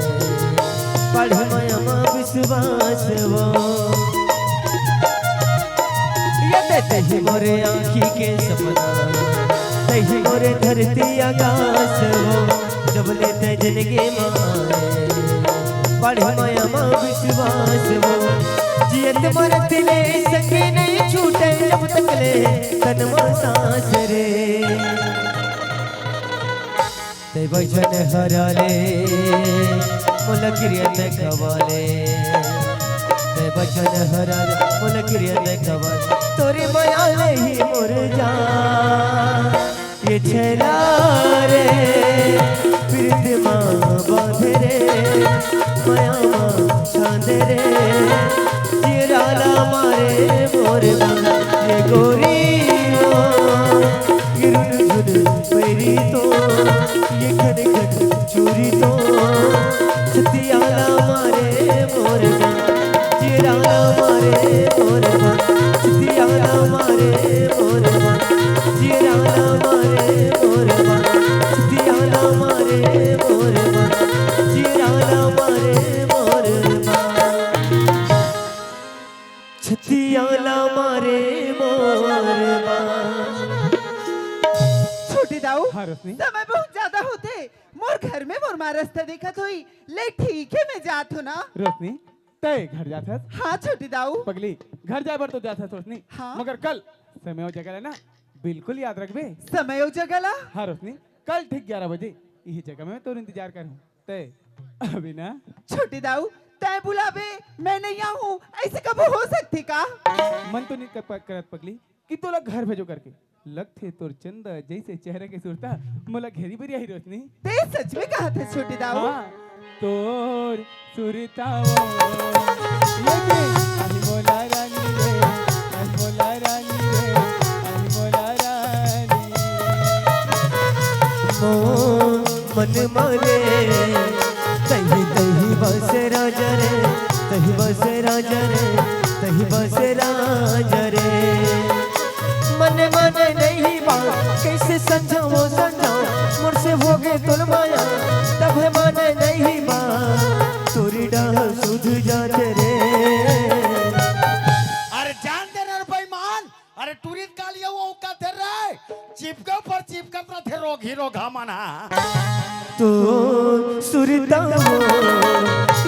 पढ़ माया मा विश्वास वो। ये दे तही मोरे आँखी के सपना, तही मोरे धरती आकाश वो, जब ले ते जिनगी मा आए, पढ़ माया मा विश्वास वो। जियत मरत ले संगे नहीं छूटे, जब तक ले तन मा सांस रे। ते बचन हरा ले, मोला किरिया ते खवा ले। ते बचन हरा ले, मोला किरिया ते खवा ले। तोरे माया ले ही मोर जान। ये छेला रे, प्रीत मा बांधे रे, माया मा छांदे रे, जियरा ला मारे मोर बा। ये गोरी वो, ये रुन झुन पैरी तो, ये खन खन चूरी तो, छतिया ला मारे मोर बा, जियरा ला मारे मोर बा, छतिया ला मारे मोर बा, जियरा ला मारे मोर बा, छतिया ला मारे मोर बा, जियरा ला मारे मोर बा। छतिया ला मारे मोर बा। छोटे दाऊ, हाँ, रोशनी। समय बहुत ज्यादा होथे। मोर घर में मोर माँ रस्ता देखत होही। ले ठीक हे, मैं जात हों ना। रोशनी, तय घर जात हस? हाँ, छोटे दाऊ। पगली, घर जाए बर तो जात हस, रोशनी। हाँ। मगर कल समय अउ जगह ला ना बिल्कुल याद रखबे। समय अउ जगह ला? हाँ, रोशनी, कल ठीक ग्यारह बजे इही जगह में तोर इंतजार करहूँ। तय अभी ना। छोटे दाऊ, तय बुलाबे, मैं नहीं आहूँ, अइसे कभू हो सकथे का? मन तो नहीं कर, करत पगली कि तोला घर भेजों करके। लगथे तोर चंदा जइसे चेहरा के सुरता मोला घेरी बेरियाही, रोशनी। तय सच में कहत हस छोटे दाऊ? हाँ, तोर सुरता वो। ये दे, आई मोला रानी रे, आई मोला रानी रे, आई मोला रानी रे। मोर मन मारे, तही तही बस राजा रे, तही बसे राजा रे, तही बसे राजा रे। मने मने नहीं बात, कैसे समझाओ समझाओ, मोर से हो गए तोर माया, तब है मने नहीं बात, तोरी डाह सुध जात रे। अरे जान दे रे बेईमान, अरे टूरी कालिया वो कथे रे, चिपके ऊपर चिपकत रथे रोगी रोगा मन हा। तो सुरता हो,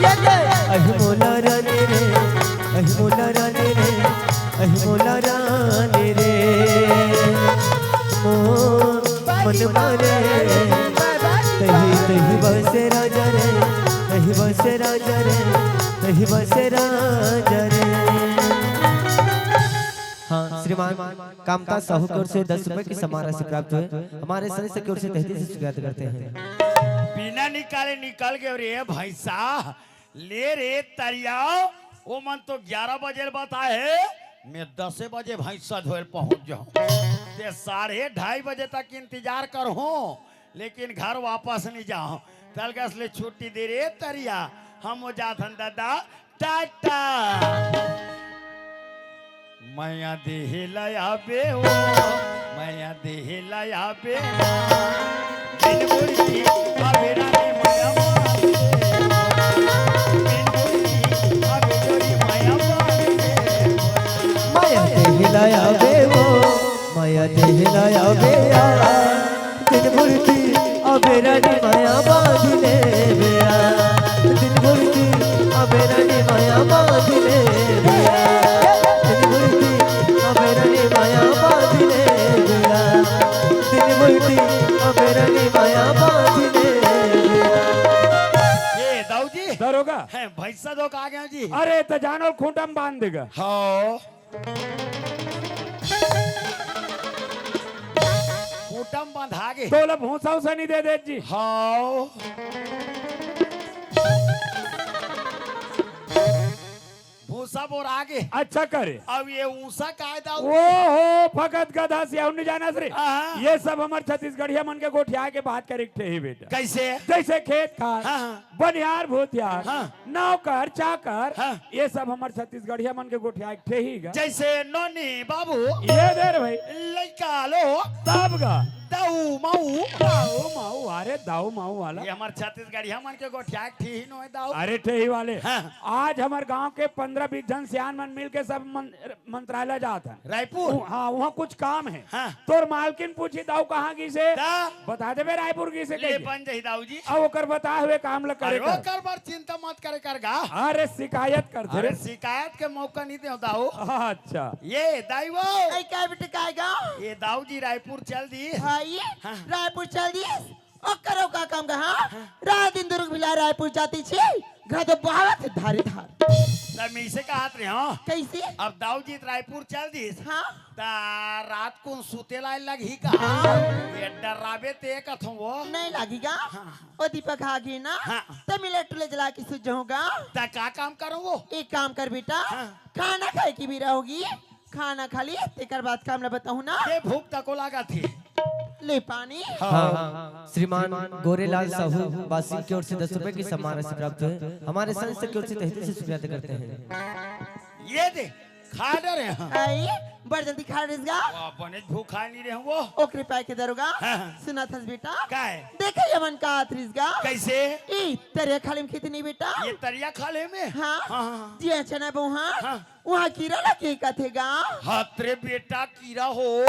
ये ले। अहि मोला रानी रे, अहि मोला रानी रे, अहि मोला रानी रे। मो मन मारे, तही तही बसे राजा रे, तही बसे राजा रे, तही बसे राजा रे। हाँ, श्रीमान कामता साहू की ओर से दस रुपए की सम्मान राशि प्राप्त हुई। हमारे सदस्य की ओर से तहे दिल से स्वीकार करते हैं। बिना निकाले निकल गए रे भैंसा। ले रे तरिया, ओ मन तो ग्यारह बजे बताए हे, मैं दसे बजे भैंसा धोए पहुंच जाऊं। ते साढ़े ढाई बजे तक इंतजार करहूं, लेकिन घर वापस नहीं जाऊं। तलगस ले छुट्टी दे रे तरिया, हम हो जाथन दादा टाटा। मया देहे लया बे ओ, मया देहे लया बे। बिन बुढ़ी अबे रानी मया बांधे। बिन बुढ़ी अबे जोड़ी मया बांधे। मया देहे लया बे ओ, मया देहे लया बे आ। दिन भर की अबे रानी माया बांध ले बेया। दिन भर की अबे रानी माया बांध ले बेया। दिन भर की अबे रानी माया बांध ले बेया। दिन भर की अबे रानी माया बांध ले बेया। ए दाऊ जी। दरोगा। हैं, भैंसा दो का आ गया जी। अरे त जानो खूंटा म बांध देगा। हाँ। खूंटा म बंधा गे। तोला भूसा उसा नहीं दे दे जी। हाँ। भूसा बोरा गे। अच्छा करे। अब ये ऊंसा कायदा। ओहो, फकत गधा सियाउन नहीं जाना रे। हाँ। ये सब हमर छत्तीसगढ़िया मन के गोठिया के बात करे के ठेही बेटा। कैसे? जैसे खेत खार। हाँ, हाँ। बनिहार भूतिहार, हाँ। नौकर चाकर, हाँ। ये सब हमर छत्तीसगढ़िया मन के गोठिया एक ठे ही गा। जैसे नोनी बाबू, ये दे रे भाई। लइका लो, तब गा। दाऊ माऊ। दाऊ माऊ, अरे दाऊ माऊ वाला। ये हमर छत्तीसगढ़िया मन के गोठिया एक ठे ही नोय दाऊ। अरे ठे ही वाले। हाँ। आज हमर गांव के पंद्रह बीस झन सियान मन मिल के सब मन, मंत्रालय जात हन। रायपुर? उ-, हाँ, वहाँ कुछ काम है। हाँ। तोर मालकिन पूछी, "दाऊ कहाँ गिस हे?" ता? बता देबे, "रायपुर गिस हे," ले कहिके। बन जाही दाऊ जी। अब ओकर बताए हुए काम ल करे अरे कर। ओकर बर चिंता मत करे कर गा। अरे शिकायत करथे अरे रे। शिकायत के मौका नहीं देव दाऊ। अच्छा। ये दाई वो। ऐ का बेटे का गा? ये दाऊ जी रायपुर चल दिस। हाँ, ये हाँ। रायपुर चल दिस। ओकर अउ का काम गा, हाँ? हाँ। रात दिन दुर्ग भिला रायपुर जाती छी, घर तो बहावत हे धारी धार। तब मैं इसे कहत रहे हूँ। कैसे? अब दाऊ जी रायपुर चल दिस। हाँ। ता रात को सुते लाए लगही का? हाँ। ये डराबे ते कथों वो। नहीं लागी गा। हाँ। ओ दीपक आ गई ना। हाँ। त मिले टुले जला के सुत जाऊंगा। ता का काम करो वो? एक काम कर बेटा। हाँ। खाना खाए की भी रहोगी। खाना खा ली, तेकर बाद काम ल बताहूँ ना। ये भूख तको लागत हे। ले पानी। हाँ। हाँ, श्रीमान गोरेलाल साहू बासिंग की ओर से दस रुपए की सम्मान राशि प्राप्त हुई। हमारे संस्था की ओर से तहे दिल से शुक्रिया अदा करते हैं। ये दे, खा डरे हैं। आई, बड़ जल्दी खा रिस गा। वाह, बने भूखा नहीं रहे वो। ओकरे पाए के दरोगा। हाँ, हाँ। सुना थस बेटा। का है? देखे ये मन का आत रिस गा। कैसे? ई, तरिया खाली में खेती नहीं बेटा। ये तरिया खाली में? हाँ। हाँ, हाँ, हाँ। जी अच्छा ना बहु हाँ। हाँ। वहाँ कीरा लगे कथे गा। हाथ रे बेटा कीरा हो।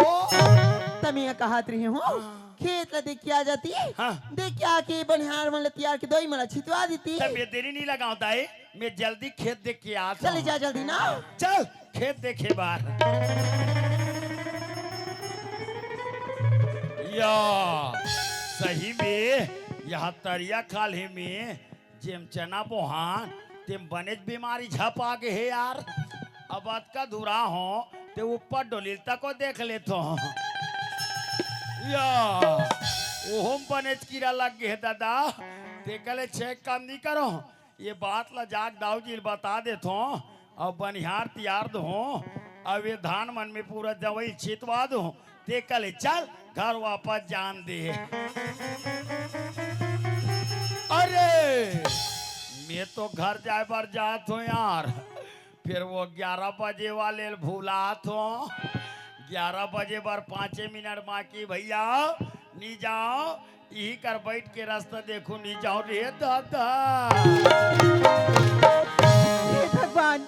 तमे कहत रहे हूँ, हाँ। खेत ला देख के आ जाती, हाँ। देख के आके बनिहार मन ला तियार के दवाई मन ला छितवा देती। तब ये देरी नहीं लगाओ दाई, मैं जल्दी खेत देख के आता चले हूँ। जा जल्दी ना। चल खेत देखे बार। या सही में यहाँ तरिया खाली में जेम चना बोहान, तेम बनेच बीमारी झपा गे हे यार। अब अतका धुरा हो, ते ऊपर डोलिल तको देख लेथो। या, ओहम बनेच कीरा लग गे हे दादा। ते कले छेक काम नी करो। ये बात ला जाके दाऊ जी ल बता देथो। अब बनिहार तियार दो, अब ये धान मन में पूरा दवाई छितवा दो, ते कले चल घर वापस जान दे। अरे ये तो घर जाए बर जात हो यार, फिर वो ग्यारह बजे वाले ल भुलात हो। ग्यारह बजे बर पाँचे मिनट बाकी भैया, नी जाओ, यही कर बैठ के रास्ता देखो, नी जाओ रे दादा। हे भगवान,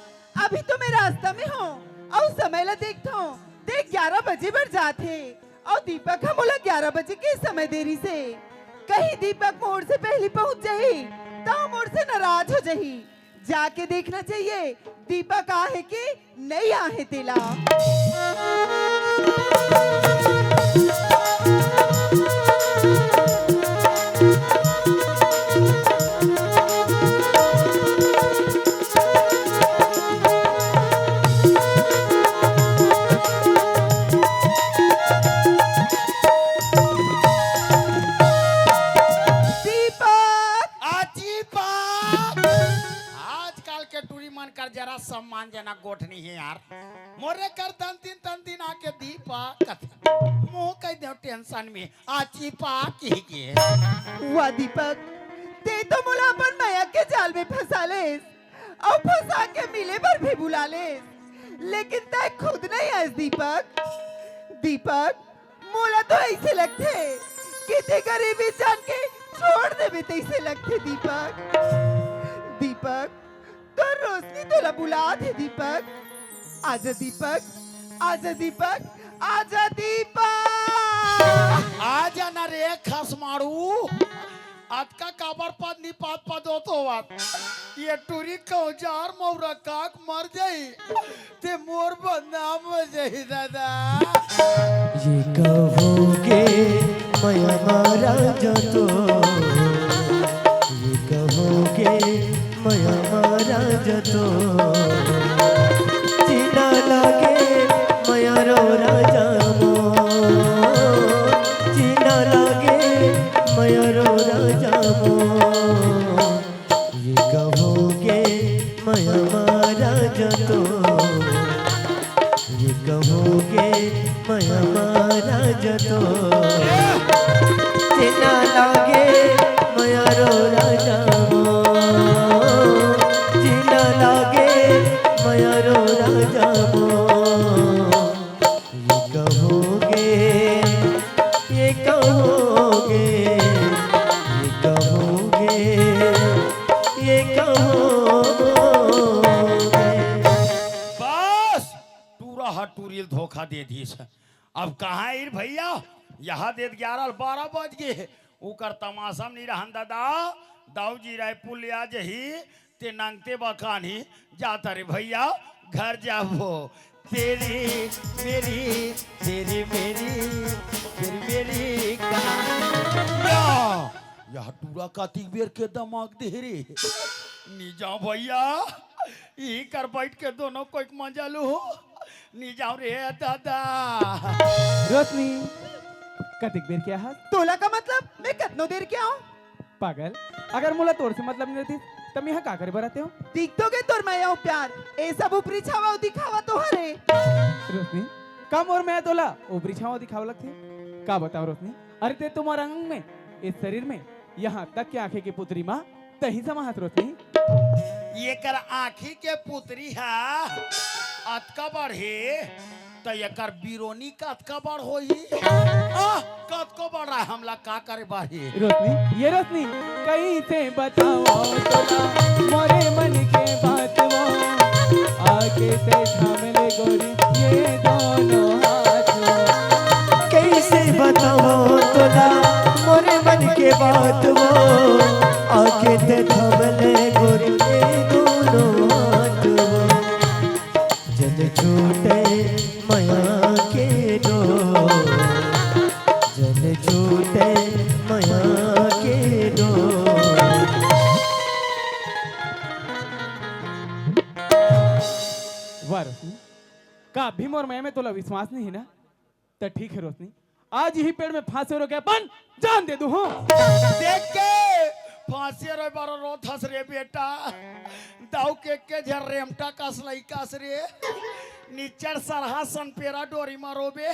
अभी तो मैं रास्ता में हूँ अउ समय ला देखता हूँ, देख ग्यारह बजे बर जात हे अउ दीपक ह मोला ग्यारह बजे के समय दे रिसे। कहीं दीपक मोर से पहली पहुंच जाही त मोर से नाराज हो जाही। जाके देखना चाहिए दीपक आहे कि नहीं आहे तेला। दीपक। आ दीपक। आजकल के टूरी मन कर जरा सम्मानजनक गोठ नहीं है यार। मोरे कर दन दिन दन दिन आके दीपक कथे। मुंह कह दे टेंशन में आ चिपा की के। वाह दीपक, ते तो मोला अपन मया के जाल में फंसा लेस, अउ फंसा के मिले बर भी बुला लेस, लेकिन तय खुद नहीं आयस दीपक। दीपक, मोला तो ऐसे लगथे कि ते गरीबी जान के छोड़ देबे तैसे लगथे दीपक। दीपक, तोर रोशनी तोला बुलात हे दीपक। आजा दीपक, आजा दीपक, आजा दीपक। आ जाना रे खसमाड़ू, अतका काबर पद निपात पद होत होवत। ये टूरी कौजार मौरा काक मर जाई, ते मोर बदनाम हो जाई दादा। ये कहोगे मैं हमारा जतो, ये कहोगे मैं हमारा जतो। जीना लागे मैं रो राजा मो, जीना लागे मैं रो राजा मो। ये कहोगे मैं हमारा जतो, ये कहोगे मैं हमारा जतो। जीना लागे मैं रो राजा मो, जीना लागे मैं रो राजा मो। ये कहोगे, ये कहोगे, ये कहोगे, ये कहोगे। बस, टूरा ह टूरी ल धोखा दे दिस। अब कहाँ आइर भैया, यहाँ देत ग्यारह बारह बज गे। उकर तमाशा म नी रहन दादा, दाऊ जी रायपुर ले आ जही, ते नंगते बकानी जाता रे भैया, घर जाबो। तेरी मेरी, तेरी मेरी, तेरी मेरी कहानी। या, यह टूरा कतिक बेर के दिमाग दे रे। नी जाओ भैया, ई कर बैठ के दोनों कोई मजा लो। नी जाओ रे दादा। रोशनी, कतिक बेर के आहस? तोला का मतलब, मैं कतनो देर के आऊं? पागल, अगर मोला तोर से मतलब नहीं रहती, त मैं यहाँ का करे बर आते हो? दिख तो गए तोर मया अउ प्यार, ए सब ऊपरी छावा अउ दिखावा तो हरे। रोशनी, का मोर मया तोला ऊपरी छावा दिखावा लगथे? का बताओ रोशनी, अरे ते तुम्हार अंग में, इस शरीर में, यहाँ तक के आंखें के पुतरी माँ तही समा हस रोशनी। एकर आँखी के पुतरी ह अतका बड़ हे, त एकर बिरोनी कतका बड़ होही? आह, कतको बड़ रहे, हमला का करे बर हे? रोशनी, ये रोशनी, कैसे बताओ तोला मोरे मन के बात वो, आके ते थाम ले गोरी ये दोनों हाथ वो। कैसे बताओ तोला मोरे मन के बात वो, आके ते थाम ले गोरी ये दोनों हाथ वो। जन छूटे मया के डोर, जन छूटे मया के डोर। वाह रोशनी, का अभी मोर मया में तोला विश्वास नहीं है ना? त ठीक है रोशनी, आज यही पेड़ में फांसी रो के अपन जान दे दूं हूँ। देख के फांसी रो बारो रोथस रे बेटा, दाऊ के के झर रेमटा कस लइकास रे। निच्चर सरहा सन पेरा डोरी म रोबे,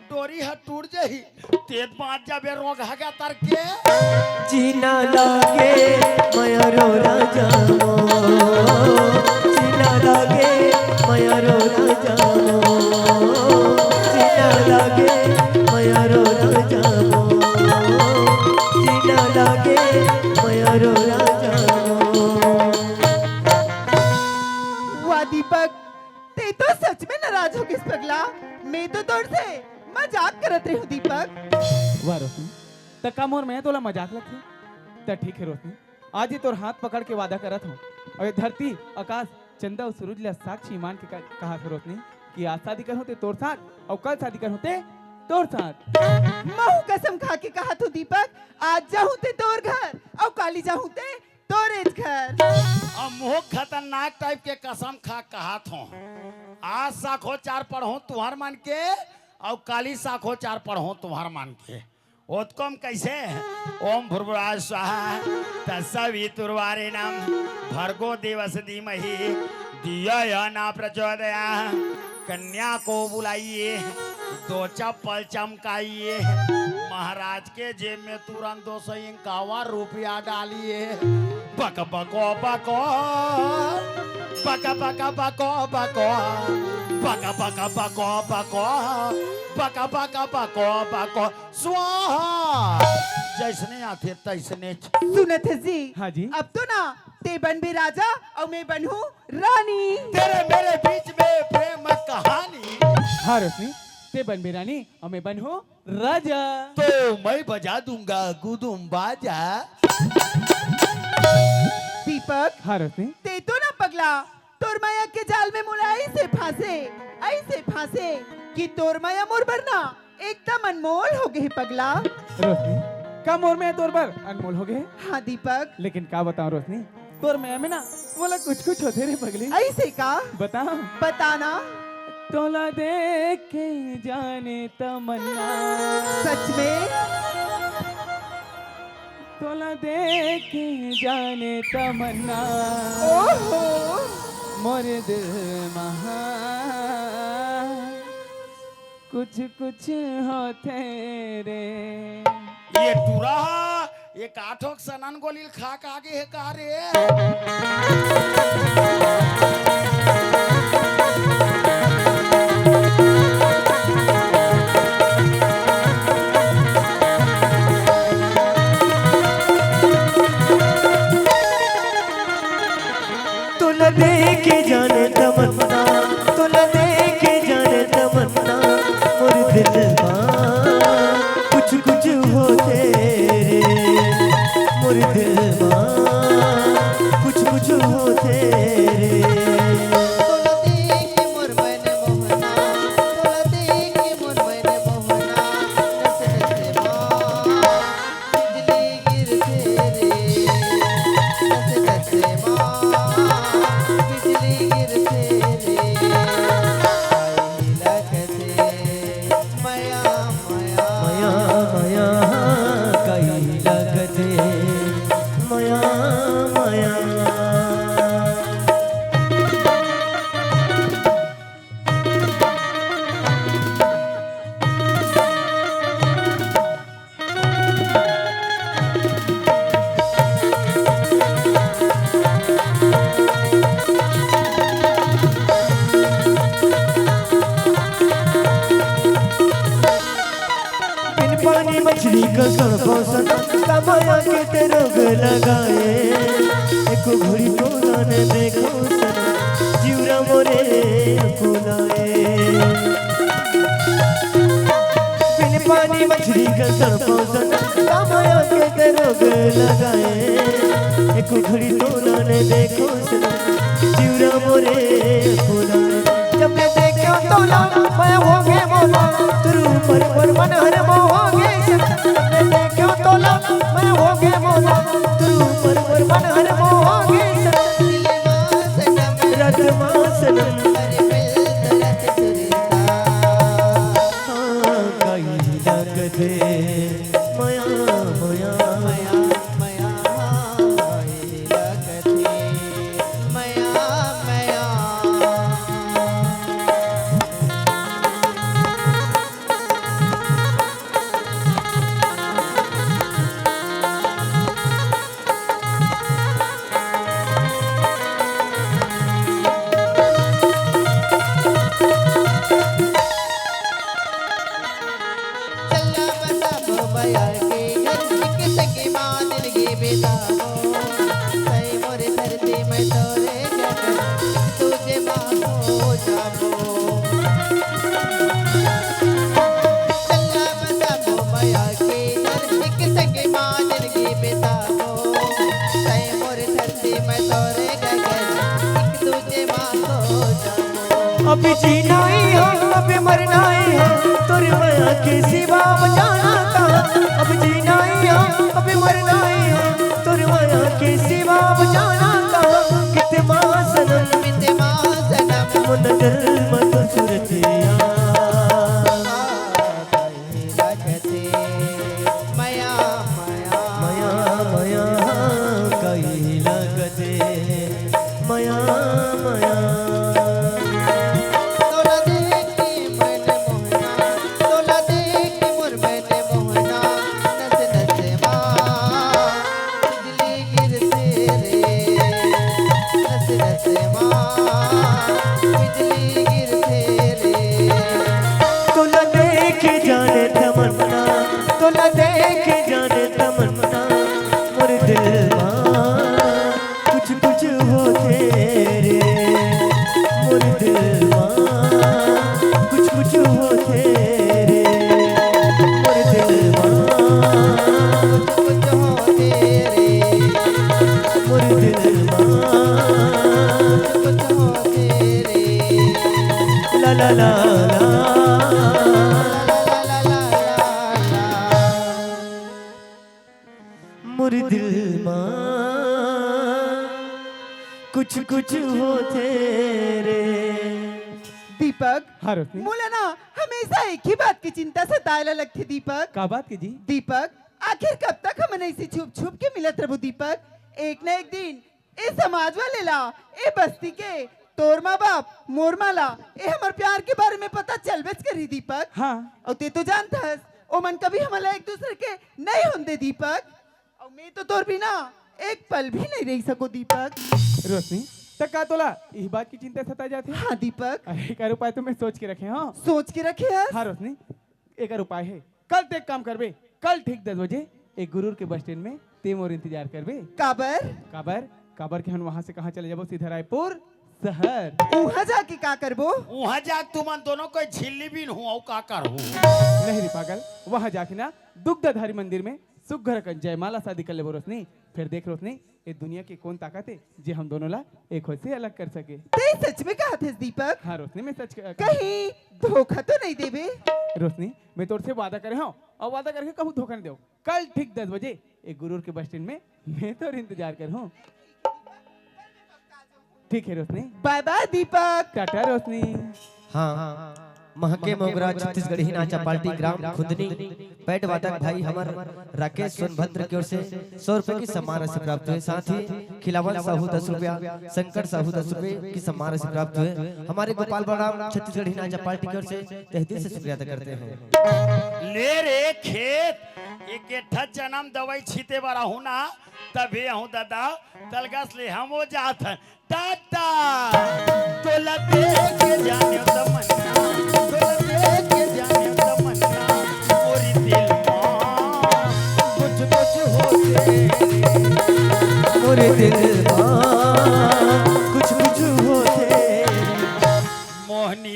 डोरी ह टूट जही, तेत बाँच जाबे रोगहा के तर के। जीना लागे मया रो राजा मो, जीना लागे मया रो राजा मो, जीना लागे मया रो राजा मो, जीना लागे मया रो राजा मो। वाह दीपक, ते तो सच में नाराज हो गिस पगला। मैं तो तोर से मजाक करत रही हूँ दीपक। वाह रोशनी, त का मोर मया तोला मजाक लगथे? त ठीक हे रोशनी, आज ये तोर हाथ पकड़ के वादा करत हूँ, अउ ये धरती, आकाश, चंदा अउ सूरज ला साक्षी मान के क-, कहा था रोशनी कि आज शादी करहूँ ते तोर साथ, अउ कल शादी करहूँ ते तोर साथ। महू कसम खा के कहा थो दीपक, आज जाहूँ ते तोर घर, अउ काली जाहूँ ते तोरेच घर। अब मुँह खतरनाक टाइप के कसम खा कहात हों। आज साखोचार पढ़ों तुहर मन के, अउ काली साखोचार पढ़ों तुहर मन के। ओतकोम कैसे? ओम भूर्भुवः स्वाहा, तत्सवितुर्वरेण्यं, भर्गो देवस्य धीमहि, धियो यो न प्रचोदयात्। कन्या को बुलाइए, दो चप्पल चमकाइए, महाराज के जेब में तुरंत दो सौ इक्यावन रुपया डालिए। बक बको बको, बक बक बको बको, बक बक बको बको, बक बक बको बको, स्वाहा। जैसने आथे तैसने। सुनत हे जी? हाँ जी। अब तो ना, ते बनबे राजा अउ मैं बनहूँ रानी। तेरे मेरे बीच में प्रेम कहानी। हाँ रोशनी, ते बनबे रानी अउ मैं बनहूँ राजा। तो मैं बजा दूंगा गुदुम बाजा। दीपक, हाँ रोशनी। ते तो ना पगला, तोर मया के जाल में मोला ऐसे फांसे, ऐसे फांसे कि तोर मया मोर बर ना एकदम अनमोल हो गे हे पगला। रोशनी, का मोर मया तोर बर अनमोल हो गे हे? हाँ दीपक। लेकिन का बताओ रोशनी, तोर मया में ना मोला कुछ कुछ होथे रे पगली। ऐसे का? बता। बताना। तोला देख के जाने तमन्ना। सच में? तोला देख के जाने तमन्ना। ओहो। मोर दिल महा कुछ कुछ होथे रे। ये टूरा, ये काठोक सनन गोलिल खा का गे हे का रे? तोला देख के जाने तमन्ना, तोला देख के जाने तमन्ना, मोर दिल मा कुछ कुछ होथे रे, मोर दिल मा कुछ कुछ होथे रे। तोला देख के मोर मन मोहना, तोला देख के मोर मन मोहना, नस नस मा बिजली गिरथे रे, नस नस मा बिजली गिरथे रे। काई लगथे मया, मया। मया, मया, काई लगथे मया, मया। बिन पानी मछली का तड़पो सनम, का मया के ते रोग लगाए। एको घड़ी तोला ने देखो सनम, जिउरा मोरे अकुलाए। बिन पानी मछली का तड़पो सनम, का मया के ते रोग लगाए। एको घड़ी तोला ने देखो सनम, जिउरा मोरे अकुलाए। जब मैं देख्यो तोला, मैं होगे मोला, तुरु पर पर मन हर मोहगे। जब मैं देख्यो तोला, मैं होगे मोला, तुरु पर पर मन हर मोहगे। रत मा सनम, हाँ, काई लगथे मया, मया। मया, मया, काई लगथे मया, मया। अब जीना ही हो, अब मरना ही हो, तोर मया के सिवा अब जाना कहाँ। अब जीना ही हो, अब मरना ही हो, तोर मया के सिवा अब जाना कहाँ। कितमा सनम, कितमा सनम, मन दिल में तो सुरतिया। लगते मया, मया, मया, मया कही लगते। मया, मया। तोला देख के मन मोहना, तोला देख के मोर मन मोहना, नस नस मा बिजली गिरथे रे, नस नस मा बिजली गिरथे रे। तोला देख जाने तमन्ना, तोला देख जाने तमन्ना, मोर दिल मा कुछ कुछ होथे रे, मोर दिल मा कुछ कुछ होथे रे, मोर दिल मा कुछ कुछ होथे रे, मोर दिल मा कुछ कुछ होथे रे। ला ला ला ला। मोर दिल मा कुछ कुछ होथे रे। दीपक, हाँ, रोशनी। मोला ना हमेशा एक ही बात की चिंता सताए ला लगथे दीपक। का बात के जी? दीपक, आखिर कब तक हमन ऐसे छुप छुप के मिलत रहबो दीपक? एक ना एक दिन ए समाज वाले ला, ए बस्ती के, तोर माँ बाप, मोर माँ ला, ए हमर प्यार के बारे में पता चलबेच करही दीपक। हाँ। अउ ते तो जानत हस, ओमन कभी हमन ला एक दूसरे के नहीं होन दे दीपक। अउ मैं तो तोर बिना एक पल भी नहीं रह सको दीपक। रोशनी, त का तोला इही बात की चिंता सता जाथे? हाँ दीपक। अरे, एकर उपाय तो मैं सोच के रखे हँव। सोच के रखे हस? हाँ रोशनी, एकर उपाय हे, कल ते एक काम करबे, कल ठीक दस बजे एक गुरूर के बस स्टैंड में ते मोर इंतजार करबे। काबर? काबर? काबर के हम वहाँ से कहाँ चले जाबो, सीधा रायपुर शहर। उहाँ जाके का करबो? उहाँ जाके तुमन दोनों कोई झिल्ली बीनहूँ अउ का करहूँ? नहीं रे पागल, वहाँ जाके ना दुग्धाधारी मंदिर में सुग्घर अकन जयमाला शादी कर लेबो रोशनी। फिर देख रोशनी, ए दुनिया के कौन ताकत हे जे हम दोनों ला एक होए से अलग कर सके। ते सच में कहत हस दीपक? हाँ रोशनी, मैं सच कह कहीं धोखा तो नहीं देबे? रोशनी, मैं तोर से वादा करे हँव अउ वादा करके कहूँ धोखा नहीं देवँव। कल ठीक दस बजे एक गुरूर के बस स्टैंड में मैं तोर इंतजार करहूँ। ठीक हे रोशनी। बाय बाय दीपक। टाटा रोशनी। हाँ, महके मोगरा छत्तीसगढ़ी नाचा पार्टी ग्राम खुंदनी पैड वादक भाई हमर राकेश सोनभद्र की ओर से सौ रुपए की सम्मान राशि प्राप्त हुए। साथ ही खिलावन साहू दस रुपया, शंकर साहू दस रुपए की सम्मान राशि प्राप्त हुए। हमारे गोपाल बलराम छत्तीसगढ़ी नाचा पार्टी की ओर से तहे दिल से शुक्रिया अदा करते हैं। ले रे खेत, एक एठा जनम दवाई छीते बर आहूँ ना, तभे आहूँ दादा, तलगस ले हम हो जात हन। टाटा। तोला देख के जाने तमन्ना, तोला देख के जाने तमन्ना, मोरी दिल मा कुछ कुछ होथे। मोरे दिल मा कुछ कुछ होथे। मोहनी